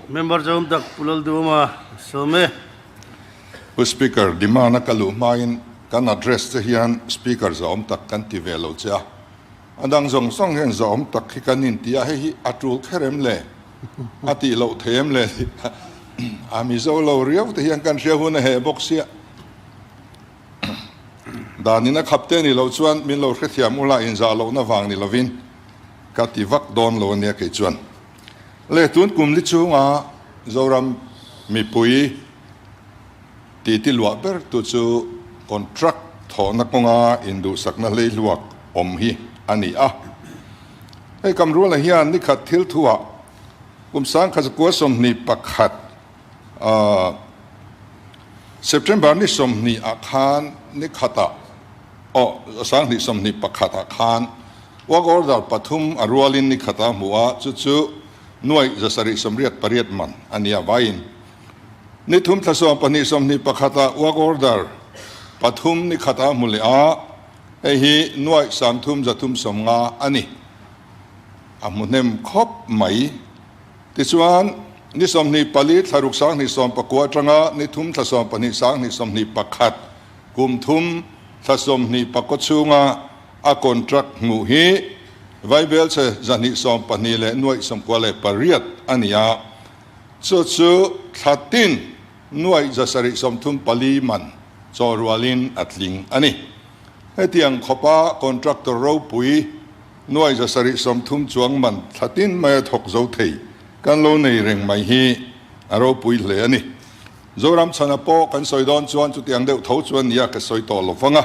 Member zawm tak Pu Lalduhawma sawm e. Pu Speaker, demand a ka luh hmain kan address che hian Speaker zawm tak kan ti ve lo che a. A dang zawng zawng hian zawm tak hi kan inti a, hei hi a tul kher em le? A tih loh thei em le? Tih a Mizo lo riau te hian kan hria hun a heh bawk sia. Danin a khap te ni loh chuan min lo hrethiam ula inzah lohna vang ni lovin ka ti vak dawn lo ania kei chuan. Le tun kum li chhunga Zoram mipui titi luah ber tu chu contract thawhna kawnga induhsakna hleihluak awm hi a ni a. Hei Kamrula hian nikhat thil thuah kum 1921 September ni 20 ah khan nikhatah aw 2021 ah khan work order pathum a rualin nikhata hmu a, chu chu nuaih 788 man a nia vaiin ni thum thla 12 21 ah work order pathum nikhata hmu leh a, hei hi nuaih 3350 a ni. A hmu hnem khawp mai. Tichuan, ni 24 thla ruk 2019 atanga ni thum thla 12 2021 kum thum thla 24 chhunga a contract hmuh hi Vaibelchhe 212 leh nuaih 98 a ni a, chu chu thla tin nuaih 734 man chaw rualin a tling a ni. Hetiang khawpa contractor ropui Nuai 730 chuang man thla tin mai a thawk zo thei kan lo nei reng mai hi a ropui hle a ni. Zoram chhana pawh kan sawi dawn chuan chutiang deuh tho chuan nia ka sawi tawh lo vang a.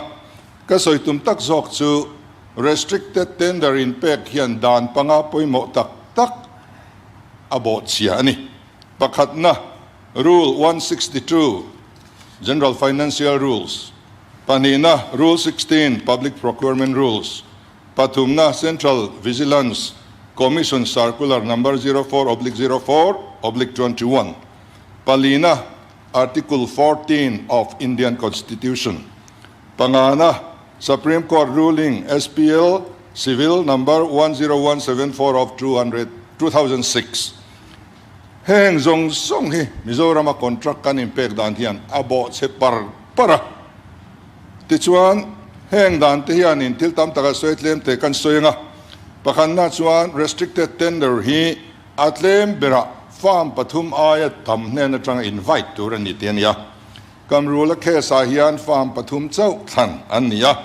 Ka sawi tum tak zawk chu restricted tender in pek hian dan panga pawimawh tak tak a bawhchhia a ni. Pakhatna, Rule 162, General Financial Rules, Pahnihna, Rule 16, Public Procurement Rules, Pathumna, Central Vigilance Commission Circular Number 04/04/21, Palina, Article 14 of Indian Constitution, Pangana, Supreme Court Ruling SPL Civil Number 10174 of 2006. Heng zawng zawng hi Mizorama contract kan inpek dan hian a bawhchhe par par a. Tichuan, heng dan te hianin thil tam taka sawi tlem te kan sawi ang a. Pakhatna chuan restricted tender hi a tlem berah firm pathum aia tam hnen atanga invite tur a ni tih a ni a. Kamrula case ah hian firm pathum chauh thlan an ni a.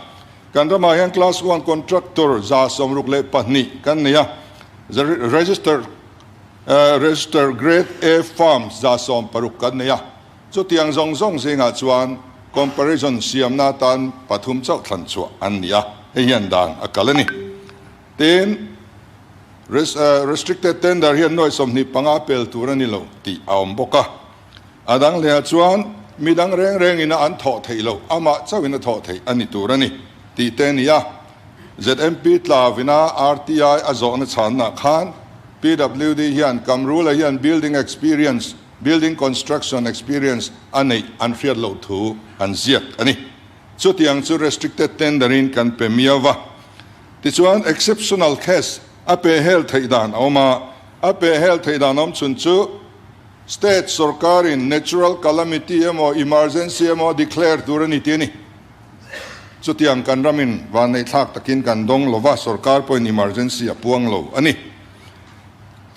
Kan ramah hian class one contractor 62 kan nei a. Register register grade A firm 160 kan nei a. Chutiang zawng zawng zingah chuan comparison siamna atan pathum chauh thlan chhuah an ni a, hei hian dan a kal a ni. Tin, restricted tender hian nuai 25 pel tur a ni lo tih a awm bawk a. A dang lehah chuan midang reng rengin a an thawh theih loh, amah chauhin a thawh theih a ni tur a ni tih te a ni a. ZMP tlavina RTI a zawhna chhannaah khan PWD hian Kamrula hian building experience, Building construction experience a neih an hriat loh thu an ziak a ni. Chutiang chu restricted tender in kan pe miau va. Tichuan exceptional case a pe hel theih dan a awm a, a pe hel theih dan awm chhun chu state sorkarin natural calamity emaw emergency emaw a declare tur a ni tih a ni. Chutiang kan ramin vanneihthlak takin kan dawng lova, sorkar pawhin emergency a puang lo a ni.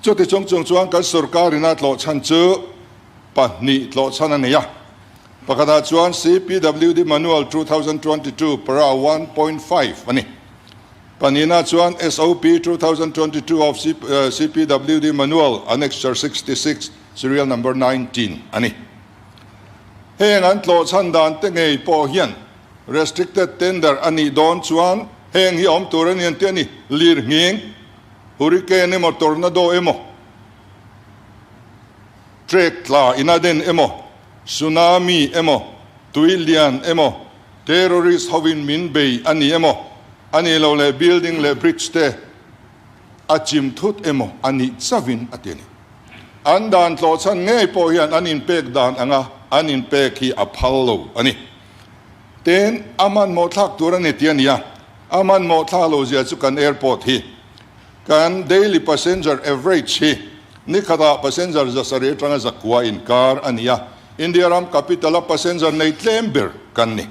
Chuti chung chung chuan kan sorkar ina tlawh chhan chu pahnih tlawh chhan a nei a. Pakhatah chuan CPWD Manual 2022 para 1.5 a ni. Pahnihna chuan SOP 2022 of CPWD Manual Annexure 66 Serial Number 19 a ni. Heng an tlawh chhan dan te ngei pawh hian restricted tender a nih dawn chuan heng hi awm tur a ni an ti a ni. Lirnghing. Hurricane emaw tornado emaw, trek tla in a den emaw, tsunami emaw, tui lian emaw, terrorist hovin min bei a ni emaw, a nih loh leh building leh bridge te a chim thut emaw a nih chauhin a ti a ni. An dan tlawhchhan ngei pawh hian an inpek dan anga an inpek hi a phal lo a ni. Tin, a hmanhmawh thlak tur a ni tih a ni a, a hmanhmawh thlak lo zia chu kan airport hi kan daily passenger average hi Ni khatah passenger 700 atanga 900 inkar a ni a, India ram capital-a passenger nei tlem ber kan ni.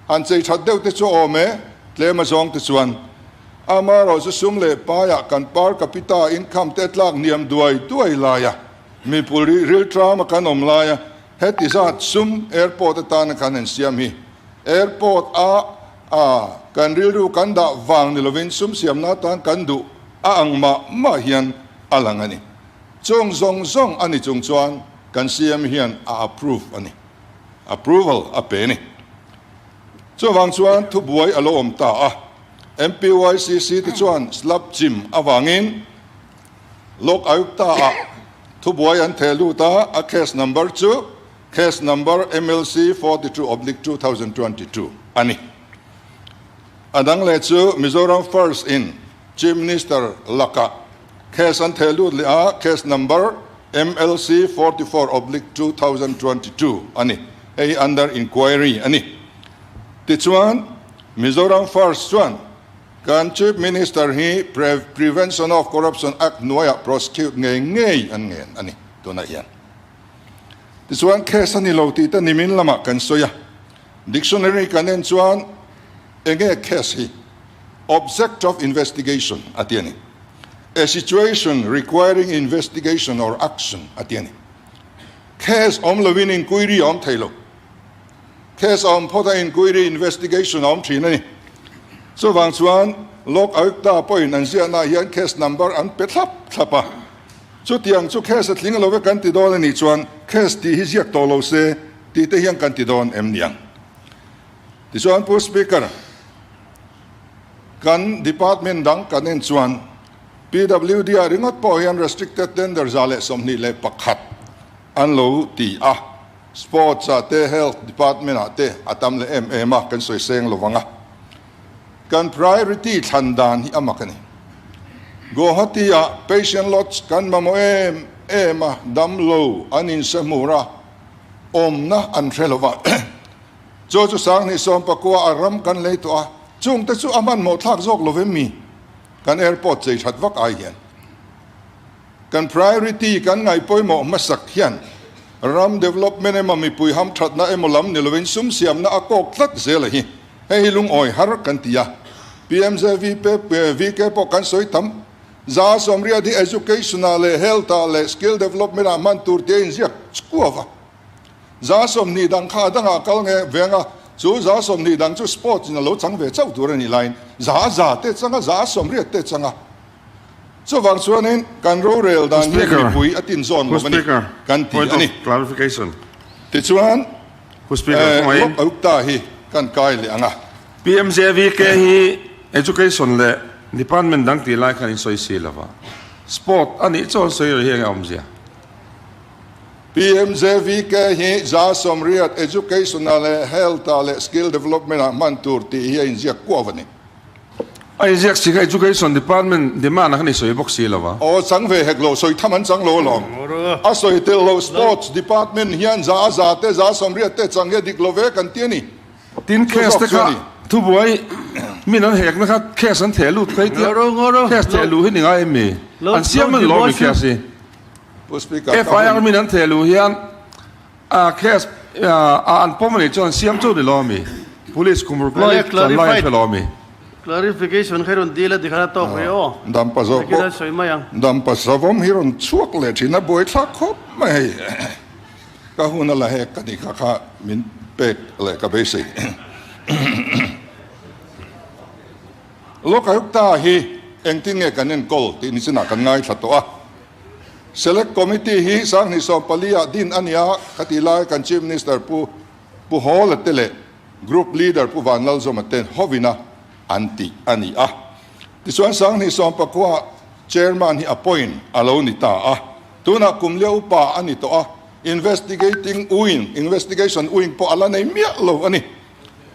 Han chei that deuh te chu a awm e, tlem a zawng te chuan. Amaherawhchu sum leh paiah kan per capita income te tlak hniam duai duai laia mipui rilṭama kan awm laia heti zat sum airport atana kan han siam hi airport a a kan rilru kan dah vang ni lovin sum siamna atan kan duh a ang mah mah hian a lang a ni. Chung zawng zawng a ni chung chuan kan CM hian a approve a ni. Approval a pe a ni. Chuvang chuan thubuai a lo awm ta a, MPYCC te chuan slab chim avangin Lok Ayukta ah thubuai an theh lut a, a case number chu Case number MLC 42/2022 a ni. A dang leh chu Mizoram First in Chief Minister lakah case an theh lut leh a, case number MLC 44/2022 a ni. Hei hi under inquiry a ni. Tichuan, Mizoram First chuan kan Chief Minister hi Prevention of Corruption Act hnuaiah prosecute ngei ngei an ngen a ni tunah hian. Tichuan, case a ni lo tih te nimin lamah kan sawi a. Dictionary kan en chuan enge case hi? Object of investigation a ti a ni. A situation requiring investigation or action a ti a ni. Case awm lovin inquiry a awm thei lo. Case a awm phawt a inquiry, investigation a awm thin a ni. Chuvang chuan Lok Ayukta pawhin an ziahnaah hian case number an pe thlap thlap a. Chutiang chu case a tling lo e kan ti dawn a nih chuan case tih hi ziak tawh lo se tih te hian kan ti dawn em niang. Tichuan Pu Speaker, kan department dang kan en chuan PWD ah ringawt pawh hian restricted tender 121 an lo ti a, sports ah te health department ah te a tam leh em em a, kan sawi seng lo vang a. Kan priority thlan dan hi a mak a ni. Guwahati ah patient lodge kan mamawh em em a, damlo an inse hmur a, awmna an hre lo va. Chu chu 2019 a ram kan lei tawh a, chungte chu a hmanhmawh thlak zawk lo vem mi? Kan airport chei that vak ai hian kan priority kan ngaih pawimawh hmasak hian ram development emaw mipui ham thatna emaw lam ni lovin sum siamna a kawk tlat zel a hi. Hei hi lungawi har kan ti a, PMJVK pawh kan sawi tam. 180 hi education ah leh health ah leh skill development ah hman tur tia inziak chkuava. 20 dang kha a dangah kal nge veng a, chu 20 dang chu sports in a lo chang ve chauh tur a nih laiin za za te chang a, 180 te chang a. Chuvang chuanin kan rorel dan hian mipui a tin zawn lo a ni kan ti a ni. Tichuan, Lok Ayukta hi kan kai leh ang a. PMJVK hi Education leh Department dang tih lai khan in sawi si lo va, Sport a nih chuan sawi rih hi eng a awmzia? PMJVK hi 180 Education-ah leh Health-ah leh Skill Development-ah hman tur tih hi a inziak kuau a ni. A inziak si kha Education Department demand a khan i sawi bawk si lo a. Aw chang ve hek lo, sawi tham an chang lo alawm. A sawi tel lo Sports Department hian za a za te, 180 te chang hi a dik lo ve kan ti a ni. Tin case te kha thubuai min an hekna kha case an theh lut kha i tia, case theh luh hi ni ngai em mi? An siam an lo mi case hi. FIR min an theh luh hian a case a an pawm anih chuan siam chu ni lo ami? Police kum ruk lai chan lai an hre lo ami? Clarification kha i rawn dil a tikhan a tawk rih aw. Dampa zawk pawh Dampa savawm hi rawn chhuak leh thin a buaithlak khawp mai hei. Ka hun a la hek ka nih kha kha min pek leh ka beisei. Lokayukta hi engtin nge kan enkawl tih nichinah kan ngaithla tawh a. Select Committee hi 2014 ah din a ni a, khatih lai kan Chief Minister Pu Pu Hawla te leh Group Leader Pu Vanlalzawma te hovina an tih a ni a. Tichuan 2019 ah Chairman hi appoint a lo ni ta a, tunah kum leh upa a ni tawh a, Investigating Wing, Investigation Wing pawh a la nei miah lo a ni.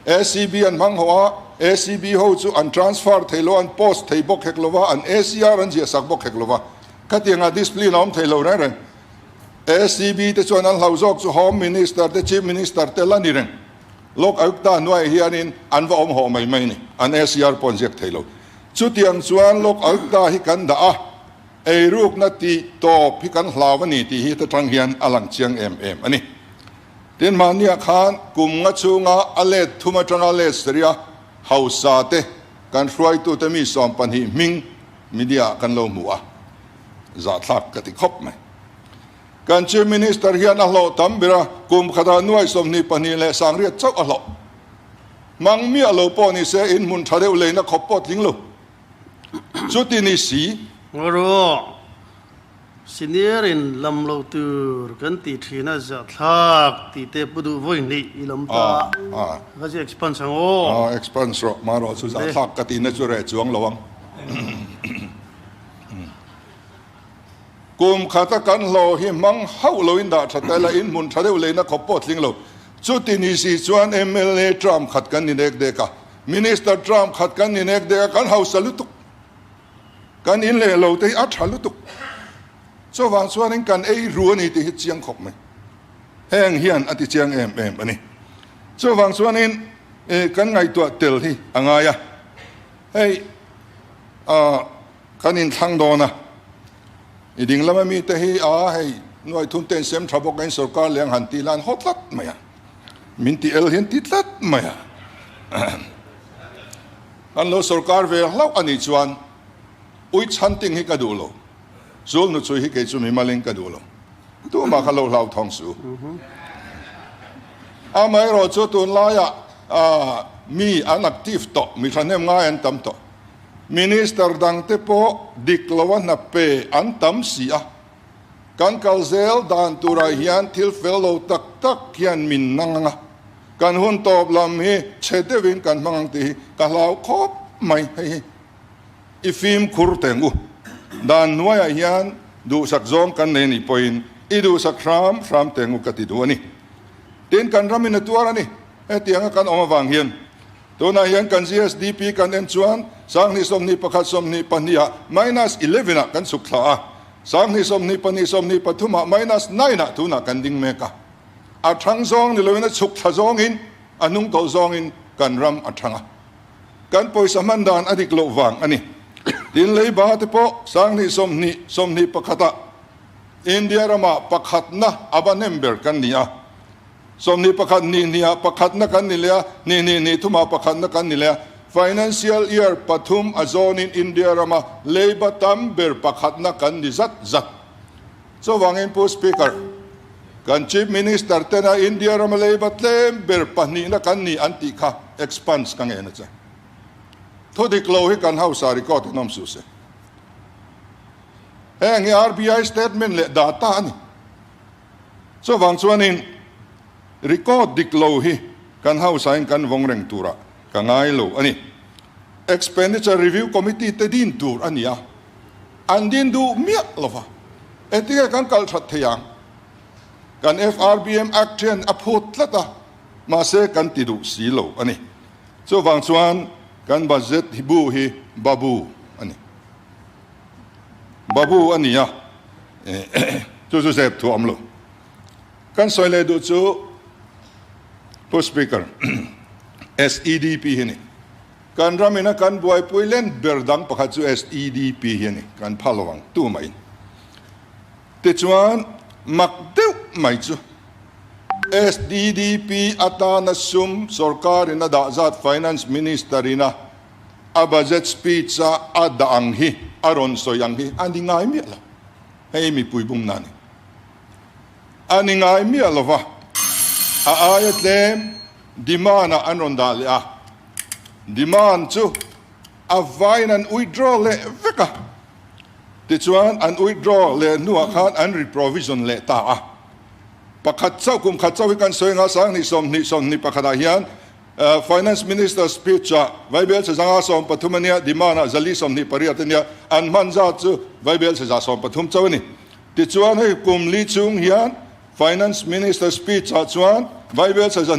ACB an hmang ho a, ACB ho chu an transfer thei lo a, an post thei bawk hek lo va, an ACR an ziah sak bawk hek lo va. Khatiangah discipline a awm thei lo reng reng. ACB te chuan an hlau zawk chu Home Minister te Chief Minister te la ni reng. Lok Ayukta hnuaiah hianin an va awm hawh mai mai a ni. An ACR pawh an ziak thei lo. Chutiang chuan Lok Ayukta hi kan dah a. Eirukna tih tawp hi kan hlau a ni tih hi ta tang hian a lang chiang em em a ni. Tin, mahniah khan kum nga chhunga a let thum atanga let saria hausa te kan hruaitute mi 12 hming media ah kan lo hmu a, zahthlak ka ti khawp mai. Kan Chief Minister hian a hlawh tam ber a, kum khatah nuai 22 leh 80 chauh a hlawh. Hmang miah lo pawh ni se inhmun tha deuh leina khawp pawh tling lo. Chuti ni si. Ngaruah, Senior in lam lo tur kan tih thin a zahthlak tih te pu duh vawi hnih i lam ta a, ka chu expanse ang aw. Expanse rawh, marawh chu zahthlak ka tihna chu reh chuang lo ang. Kum khata kan hlawh hi hmang hauh loin dah tha ta ila, inhmun tha deuh leina khawp pawh tling lo. Chuti ni si chuan mla term khat kan ni nek dek a, Minister term khat kan ni nek dek a, kan hausa lutuk. Kan in leh lo te hi a tha lutuk. Chuvang chuanin kan ei ru a ni tih hi chiang khawp mai. Heng hian a ti chiang em em a ni. Chuvang chuanin kan ngaihtuah tel hi a ngai a. Hei kan inthlang dawn a, i ding lama mite hi a hei nuai thum ten sem tha bawk a in sorkar leh ang han tih lan haw tlat mai a, min ti el hian ti tlat mai a. Kan lo sorkar ve hlauh a nih chuan ui chhanting hi ka duh lo, zul hnuchhui hi kei chu mi malin ka duh lo, tumah kha lo hlauthawng suh. Amaherawh chu tunlaiah mi an active tawh, mi thahnem ngai an tam tawh. Minister dangte pawh dik loa hna pe an tam si a, kan kal zel dan turah hian thil fel lo tak tak hian min nang ang a, kan hun tawp lam hi chhe deuhin kan hmang ang tih hi ka hlau khawp mai. Hei hi i fimkhur teng u, dan hnuaiah hian duhsak zawng kan nei anih pawhin i duhsak hram hram teng u ka ti duh a ni. Tin, kan ramin a tuar a ni, hetianga kan awm avang hian. Tunah hian kan GSDP kan en chuan 2021 22 ah minus 11 ah kan chhuk thla a, 2022 23 ah minus 9 ah tunah kan ding mek a. A thang zawng ni loin a chhuk thla zawngin a hnung tawlh zawngin kan ram a thang a. Kan pawisa hman dan a dik loh vang a ni. Tin leiba te pawh 2020 21 ah India ramah pakhatna a va hnem ber kan ni a. 21 ni hniah pakhatna kan ni leh a, ni hnih ni thumah pakhatna kan ni leh a. Financial year pathum a zawnin India rama leiba tam ber pakhatna kan ni zat zat. Chuvangin Pu Speaker, kan Chief Minister tena India rama leiba tlem ber pahnihna kan ni an tih kha expunge ka ngen a che. Thu dik lo hi kan hausa record in awm suh se. Heng hi RBI statement leh data a ni. Chuvang chuanin record dik lo hi kan hausain kan vawng reng turah ka ngai lo a ni. Expenditure Review Committee te din tur a ni a, an din duh miah lo va, engtinge kan kal that thei ang? Kan FRBM Act hian a phut tlat a, mahse kan ti duh si lo a ni. Chuvang chuan kan budget hi bu hi babu a ni. Babu a ni a. Chu chu zep thu awm lo. Kan sawi leh duh chu Pu Speaker, SEDP hi a ni. Kan ram ina kan buaipui len ber dang pakhat chu SEDP hi a ni. Kan pha lo ang tu mah in. Tichuan mak deuh mai chu SDDP atana sum sorkar in a dah zat Finance Minister ina A budget speech a a dah ang hi, a rawn sawi ang hi a ni ngai miah lo. Hei mipui bumna a ni. A ni ngai miah lo va, a aia tlem demand ah an rawn dah leh a, demand chu a vaiin an withdraw leh vek a, tichuan an withdraw leh hnuah khan an reprovision leh ta a. Pakhat chauh, kum khat chauh hi kan sawi anga 20 20 20 pakhatah hian Finance Minister speech ah Vaibel chhe 130 a nia, demand ah 428 a nia, an hman zat chu Vaibel chhe 130 chauh a ni. Tichuan hei kum li chung hian Finance Minister speech ah chuan Vaibel chhe 2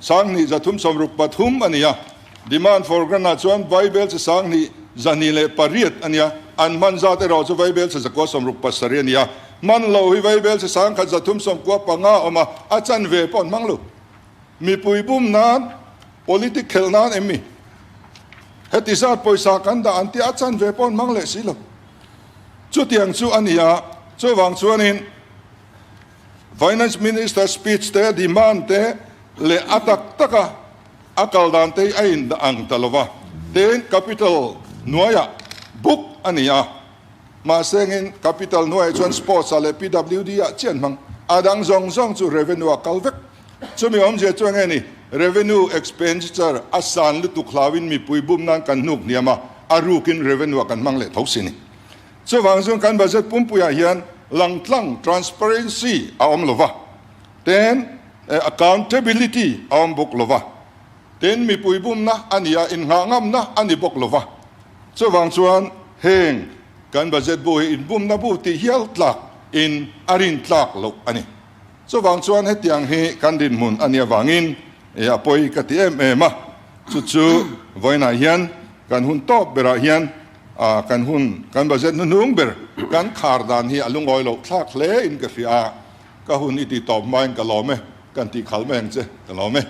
363 a ni a, demand for grant ah chuan Vaibel chhe 2 208 a nia, an hman zat erawh chu Vaibel chhe 967 a ni a, hman lo hi Vaibel chhe 1395 a awm a, a chanve pawh an hmang lo. Mipui bum nan, politic khelh nan em mi? Heti zat pawisa kan dah an tia a chanve pawh an hmang leh si lo. Chutiang chu a ni a, chuvang chuanin Finance Minister speech te, demand te leh a tak taka a kal dan te hi a in ang ta lo va. Tin, capital hnuaiah book a ni a, mahse engin capital hnuaiah chuan sports ah leh PWD ah chian hmang, a dang zawng zawng chu revenue ah kal vek. Chumi awmzia chu enge ni? Revenue expenditure a san lutuk hlauin mipui bum nan kan hnuk hniam a, a rukin revenue ah kan hmang leh tho si ni. Chuvang chuan kan budget pumpuiah hian langtlang, transparency, a awm lo va, tin accountability a awm bawk lo va, tin mipui bumna a ni a, innghah ngamna a ni bawk lo va. Chuvang chuan heng kan budget bu hi inbumna bu tih hial tlak in a rin tlak loh a ni. Chuvang chuan hetiang hi kan dinhmun a nih avangin a pawi ka ti em em a, chu chu vawiinah hian kan hun tawp berah hian kan hun kan budget hnuhnung ber kan khar dan hi a lungawi loh thlak hle in ka hria a, ka hun i ti tawp hmain ka lawm e, kan tih khalh mai ang che, ka lawm e.